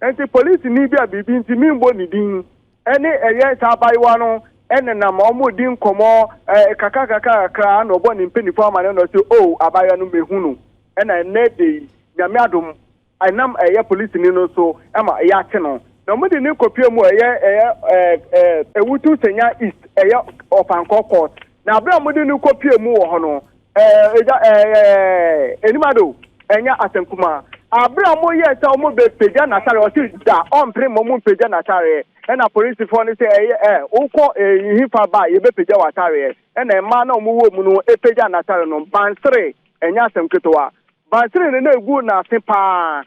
Enti polisini bi a biribi nti memmɔ ne din ne ɛyɛ saa abayewa no nenam a wɔredi nkɔmmɔ kakra kakra kakra na ɔbɔ ne mpanimfoɔ amanneɛ na ɔse oh abayewa no mehu no ɛna ɛnnɛ da yi Nyame adom ɛnam ɛyɛ polisini no so ma yɛakye no na wɔde no kɔpie mu ɛyɛ ɛyɛ ɛɛ Ewutu Senya East ɛyɛ Ɔfankɔ court na abere a wɔde no kɔpie mu wɔ hɔ no Ɛɛ, agya, ɛɛ, anim ade o, ɛnyɛ asɛm kumaa. Abere a wɔyɛɛ sɛ wɔbɛpagya n'atareɛ, ɔse da, ɔmpere ma wɔmpagya n'atareɛ. Ɛna polisifoɔ no sɛ, ɛyɛ, ɛ, wokɔ ɛɛ, hefa ba a, yɛbɛpagya w'atareɛ. Ɛna mmaa no a wɔwɔ mu no pagya n'atareɛ no. Bansere, ɛnyɛ asɛm ketewa. Bansere no na ɛgu n'ase paa.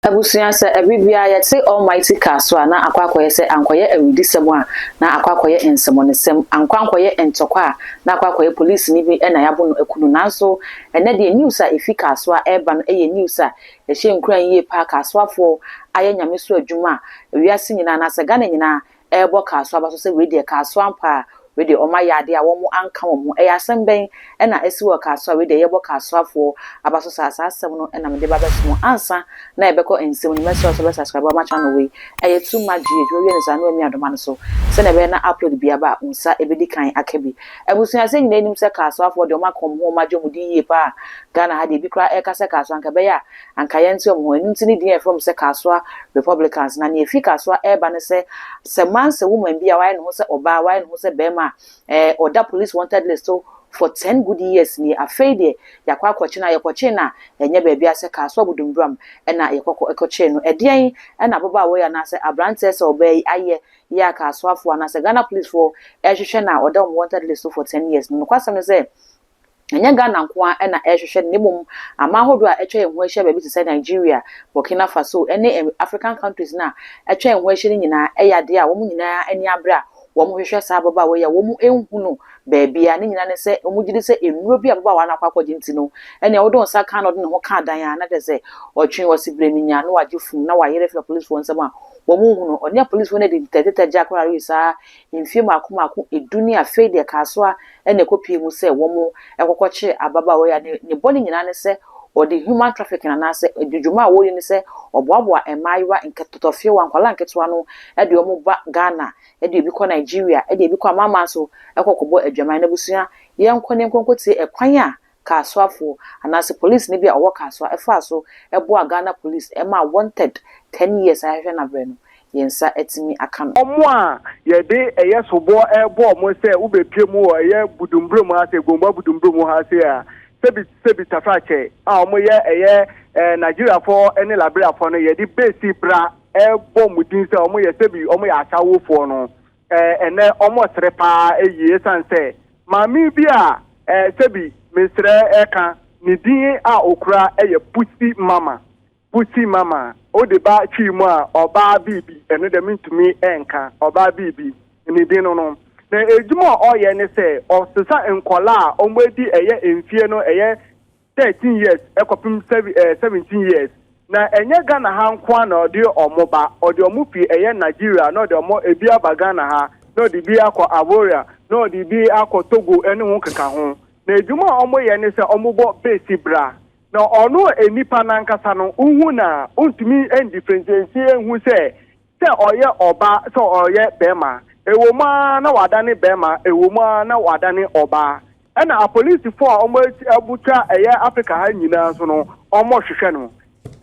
Abusua, sɛ ɛbere biara yɛte Almighty car so a, na akɔ akɔyɛ sɛ ankɔyɛ awudisɛm a, na akɔ akɔyɛ nsɛmɔnesɛm, ankɔ ankɔyɛ ntɔkwa a, na akɔ akɔyɛ polisini bi na yɛabo no aku no. Nanso ɛnnɛ deɛ news a ɛfi Kasoa ɛreba no yɛ news a ɛhyɛ nkuran yie paa. Kasoafoɔ ayɛ Nyame so adwuma a wiase nyinaa anaasɛ Ghana nyinaa ɛrebɔ Kasoa aba so sɛ wei deɛ Kasoa ampa a, wei deɛ wɔn ayɛ adeɛ a wɔn anka wɔn ho. Ɛyɛ asɛm bɛn na asi wɔ Kasoa a wei deɛ yɛrebɔ Kasoafoɔ aba so saa? Saa asɛm no na mede ba abɛto mo ansa na yɛbɛkɔ nsɛm no mu. Mɛsrɛ wo sɛ wobɛ subscribe ama channel wei. Ɛyɛ too much GH. Woawie no saa na woamia doma no so sɛdeɛ ɛbɛyɛ na upload biara ba a wo nsa bɛdi kan aka bi. Abusua, sɛ nyinaa nim sɛ Kasoafoɔ deɛ wɔn aka wɔn ho wɔn agye wɔn din yie paa. Ghana ha deɛ ebi koraa ɛreka sɛ Kasoa anka ɛbɛyɛ a Anka yɛnte wɔn ho. Ɛno nti ne din a yɛfrɛ wɔn sɛ Kasoa Republicans. Na nea efi Kasoa reba ne sɛ, sɛ man sɛ woman bi a wayɛ ne ho sɛ ɔbaa, wayɛ ne ho sɛ barima a, eh, ɔda police wanted list so for ten good years nie. Afei deɛ, yɛakɔ akɔkye no a, yɛkɔkyee no a, ɛnyɛ baabiara sɛ Kasoa Budumburam na yɛkɔ kɔkyee no. Ɛdeɛn na ababaawa yi anaasɛ aberanteɛ sɛ ɔbaa yi ayɛ yɛ a Kasoafoɔ anaasɛ Ghana policefoɔ rehwehwɛ no a ɔda wɔn wanted list so for ten years no? Nokwasɛm ne sɛ, Ɛnyɛ Ghana nko ara na ɛrehwehwɛ no na mmom aman ahodoɔ a atwa yɛn ho ahyia baabi te sɛ Nigeria, Burkina Faso ne African countries no a atwa yɛn ho ahyia no nyinaa yɛ adeɛ a wɔn nyinaa ani abere a wɔhwehwɛ saa ababaawa yi a wɔnhu no baabiara. Ne nyinaa ne sɛ wɔgye di sɛ nnuro bi a ababaawa no akɔ akɔgye nti no, ɛnea wode wo nsa ka na ɔde ne ho ka adan a na kyerɛ sɛ ɔtwe ɔse brɛ na wagye fum na wayere afiri apolisifoɔ nsam a wɔnhu no. Ɔne apolisifoɔ no adi ntɛtetɛ gya koraa saa mfeɛ mmaako mmaako du ne afei deɛ Kasoa na ɛkɔpue mu sɛ wɔkɔkɔkyere ababaawa yi a ne bɔne nyinaa ne sɛ ɔde human trafficking anaasɛ dwuma a wɔredi ne sɛ ɔboaboa mmaayewa ntɔtɔfewa, nkwadaa nketewa no de wɔn ba Ghana, de ebi kɔ Nigeria, de ebi kɔ amanaman so kɔ kɔbɔ adwaman. N'abusua, yɛnkɔ na yɛnkɔ nkɔtie ɛkwan a Kasoafoɔ anaasɛ polisini bi a ɔwɔ Kasoa faa so boaa Ghana Police maa wanted ten years a yɛahwehwɛ no abrɛ no, yɛn nsa atumi aka no. Wɔn a yɛde ɛyɛ soboɔ rebɔ wɔn sɛ wobɛpue mu wɔ ɛyɛ Budumburom ha sei, Gombua Budumburom ha sei a, sɛbi sɛbi Tafrakyɛ a wɔyɛ ɛyɛ Nigeriafoɔ ne Liberiafoɔ no, yɛde besi bra rebɔ wɔn din sɛ wɔyɛ sɛbi wɔyɛ asawofoɔ no, ɛnnɛ wɔresere paa yie ɛsiane sɛ maame bi a sɛbi mesrɛ ɛka ne din a okura yɛ Pussy Mama. Pussy Mama, wode ba Twi mu a ɔbaa biribi, ɛno deɛ mentumi nka, ɔbaa biribi, ne din no no. Na adwuma a ɔyɛ ne sɛ ɔsesa nkwadaa a wɔadi ɛyɛ mfie no ɛyɛ 13 years kɔpem 17 years. Na ɛnyɛ Ghana ha nko ara na ɔde wɔn ba, ɔde wɔn fi ɛyɛ Nigeria na ɔde wɔn ebi aba Ghana ha, na ɔde bi akɔ Avoria, na ɔde bi akɔ Togo ne ho keka ho. Na adwuma a wɔyɛ ne sɛ wɔbɔ besi bra. Na ɔno nipa no ankasa no, wohu no a, wontumi ndifferentiate nhu sɛ sɛ ɔyɛ ɔba sɛ ɔyɛ bɛrima. Ɛwɔ mu ara na wadane bɛrima, ɛwɔ mu ara na wadane ɔbaa. Ɛna apolisifoɔ a wɔabutwa ɛyɛ Africa ha nyinaa nso no, wɔhwehwɛ no.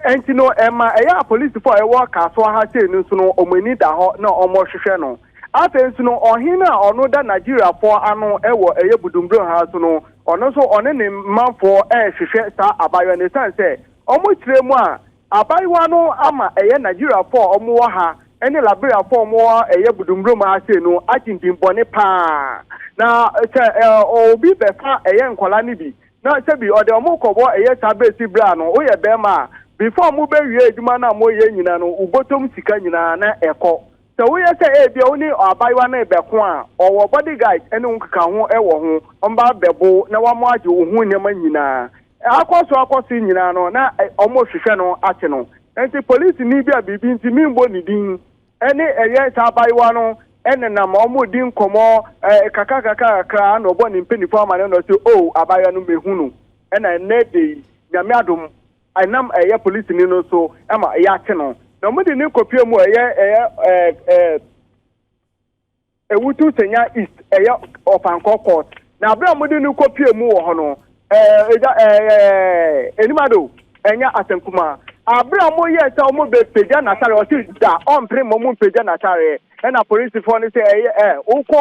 Ɛnti no, ɛma ɛyɛ apolisifoɔ a ɛwɔ Kasoa ha sei no nso no, wɔn ani da hɔ na wɔhwehwɛ no. Afei nso no, ɔhene a ɔno da Nigeriafoɔ ano wɔ ɛyɛ Budumburom ha nso no, ɔno nso ɔne ne manfoɔ rehwehwɛ saa abaayewa no ɛsiane sɛ wɔkyerɛ mu a, abaayewa no ama ɛyɛ Nigeriafoɔ a wɔwɔ ha ne Liberiafoɔ a wɔwɔ ɛyɛ Budumburom ha sei no agye din bɔne paa. Na sɛ obi bɛfa ɛyɛ nkwadaa no bi na sɛbi ɔde wɔn kɔbɔ ɛyɛ saa bɛsi berɛ a no, woyɛ bɛrima a, before mobɛwie adwuma no a moyɛ nyina no, wo bɔtɔm sika nyinaa na ɛkɔ. Sɛ woyɛ sɛ ebia wo ne abaayewa no rebɛko a, ɔwɔ bodyguards ne wo nkekaho wɔ ho, wɔba abɛbo wo na wɔagye wo ho nneɛma nyinaa. Akɔ so akɔ so nyinaa no, na wɔrehwehwɛ no akye no. Enti polisini bi a biribi nti memmɔ ne din ne ɛyɛ saa abaayewa no nenam a wɔredi nkɔmmɔ kakra kakra kakra na ɔbɔ ne mpanyimfo amanneɛ na ɔse, Oh, abaayewa no mehu no. Ɛna ɛnɛ de yi, Nyame adom, ɛnam ɛyɛ polisini no so ɛma yɛakye no. Na wɔde ne kɔpie mu ɛyɛ Ewutu Senya East, ɛyɛ Ɔfankɔ court. Na abere a wɔde no kɔpie mu wɔ hɔ no, ɛgya enimado ɛnyɛ asɛnkuma. Abere a wɔyɛ sɛ wɔn bɛ pagya n'atare, ɔsi da ɔmpere ma wɔn mpagya n'atareɛ. Ɛna polisifoɔ no sɛ ɛyɛ wokɔ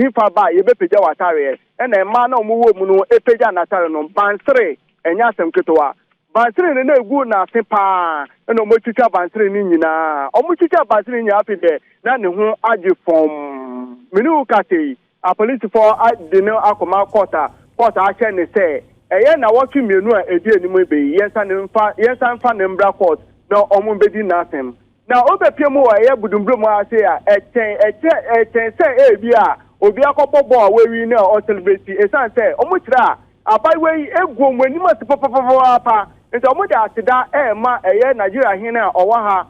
hifa ba a, yɛbɛpagya w'atareɛ. Ɛna mmaa na wɔn wɔ mu no epagya n'atare no, bansere ɛnyɛ asɛm ketewa. Bansere no na egu n'ase paa, ɛna wɔn atwitwa bansere no nyinaa. Wɔn twitwa bansere no nyinaa, afei deɛ na ne ho agye fɔm. Mene wo kasa yi, apolisifoɔ de no akɔma court a court ahyɛ ne sɛ ɛyɛ na wɔtwe 2 a ɛdi anim bɛyi yɛnsa ne mfa, yɛnsa mfa ne mbra court na wɔn bɛdi n'asɛm. Na wobɛpie mu wɔ ɛyɛ Budumburo mu ase a, ɛkyɛn ɛkyɛ ɛkyɛn sɛ ebi a obi akɔbɔ bɔɔl a wɔawi na ɔcelebrate, ɛsiane sɛ wɔn kyerɛ a abayewa yi egu wɔn anim ase papapapaapa. Nti wɔn de aseda ɛɛma ɛyɛ Nigeria hene a ɔwɔ ha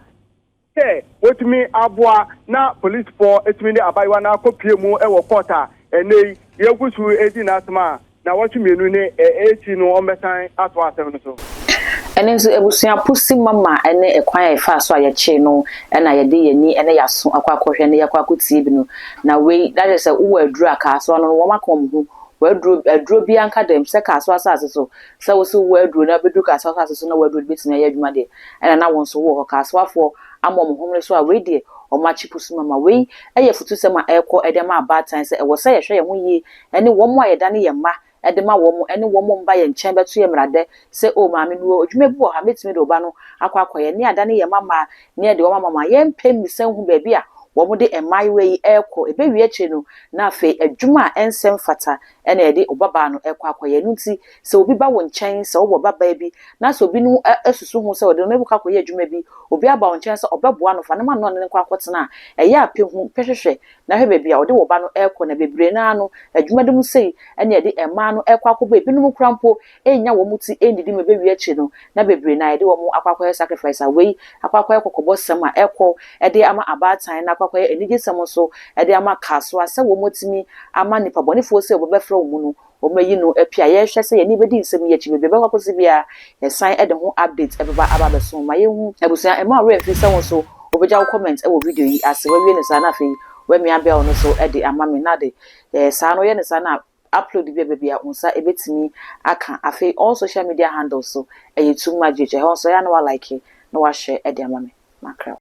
sɛ wotumi aboa na polisifoɔ etumi de abayewa no akɔpie mu ɛwɔ court a ɛnɛ yi yɛgu so edi n'asɛm a na wɔtwe 2 ne ɛɛkyi no, wɔn ato asɛm no so. Ɛno nso abusua, Pusi Mama ne ɛkwan a yɛfa so a yɛkyee no, ɛna yɛde yɛni ne yɛaso akɔ akɔhwɛ ne yɛkɔ akɔtie bi no. Na wei na kyerɛ sɛ wowɔ aduro a Kaasoa no wɔn aka wɔn ho wɔaduro aduro bi anka dɛm sɛ Kaasoa asase so sɛ wosi wɔ aduro na bɛduru Kaasoa asase so na wɔaduro no bɛtumi ayɛ adwuma deɛ, ɛna na wɔn nso wɔ hɔ Kaasoafoɔ ama wɔn ho so a, wei deɛ wɔn akye Pusi Mama. Wei ɛyɛ futusɛm a ɛrekɔ ɛde ama abaatan sɛ ɛwɔ sɛ yɛhwɛ yɛn ho yie ɛne wɔn a yɛdane yɛn mma ɛde ma wɔn, ɛne wɔn mba yɛn nkyɛn bɛto yɛ mmeradɛ sɛ o maame no adwuma bi wɔ ha, mɛtumi de ɔba no akɔ akɔyɛ ne adane yɛn mama ne yɛde wɔn ama yɛmpɛ mmisa hu baabi a wɔn de mmaayewa yi ɛrekɔ. Ɛbɛwie akyire no, na afei adwuma a ɛnsɛ mfata ɛna yɛde ɔbabaa no ɛkɔ akɔyɛ no. Nti sɛ obi ba wo nkyɛn sɛ wowɔ babaa bi na sɛ obi no asusu ho sɛ ɔde no bɛkɔ akɔyɛ adwuma bi, obi aba wo nkyɛn sɛ ɔbɛboa no, fa ne ma no, ɔne ne nkɔ akɔtena a, ɛyɛ a pɛ hu pɛ hwehwɛ na hwɛ baabi a ɔde wɔ ba no ɛrekɔ. Na bebree naa no, adwuma de mu sei ɛna yɛde mmaa no ɛkɔ akɔbɔ. Ebinom kora mpo ɛnya wɔn ti ɛndidi mu. Ɛbɛwie akyire no, na bebree naa yɛde wɔn akɔ akɔyɛ sacrifice. A wei akɔ akɔyɛ kɔkɔbɔ sɛm a ɛkɔ ɛde ama abaatan, na akɔ akɔyɛ anigye sɛm nso ɛde ama Kaasoa sɛ wɔn atumi ama nipa bɔnefoɔ sɛ wɔbɛfrɛ wɔn mu no, wɔn ayi no apia. Yɛhwɛ sɛ yɛn ani bɛdi nsɛm yi akyi bebree bɛkɔ akɔsi biara, yɛsan ɛde ho update ɛbɛba aba abɛso ma yɛhu. Abusua, ɛma ɔwerɛ mfi sɛ wɔn so wɔbɛgya wo comment ɛwɔ video yi ase. Wɔawie ne saa na afei wɔamia bell no so ɛde ama me na de saa no yɛ ne saa na upload bi a baabi a wo nsa ɛbɛtumi aka. Afei all social media handles so ɛyɛ Too Much. Ɛhɔ nso ɛyɛ na wa like na wahyɛ ɛde ama me makra.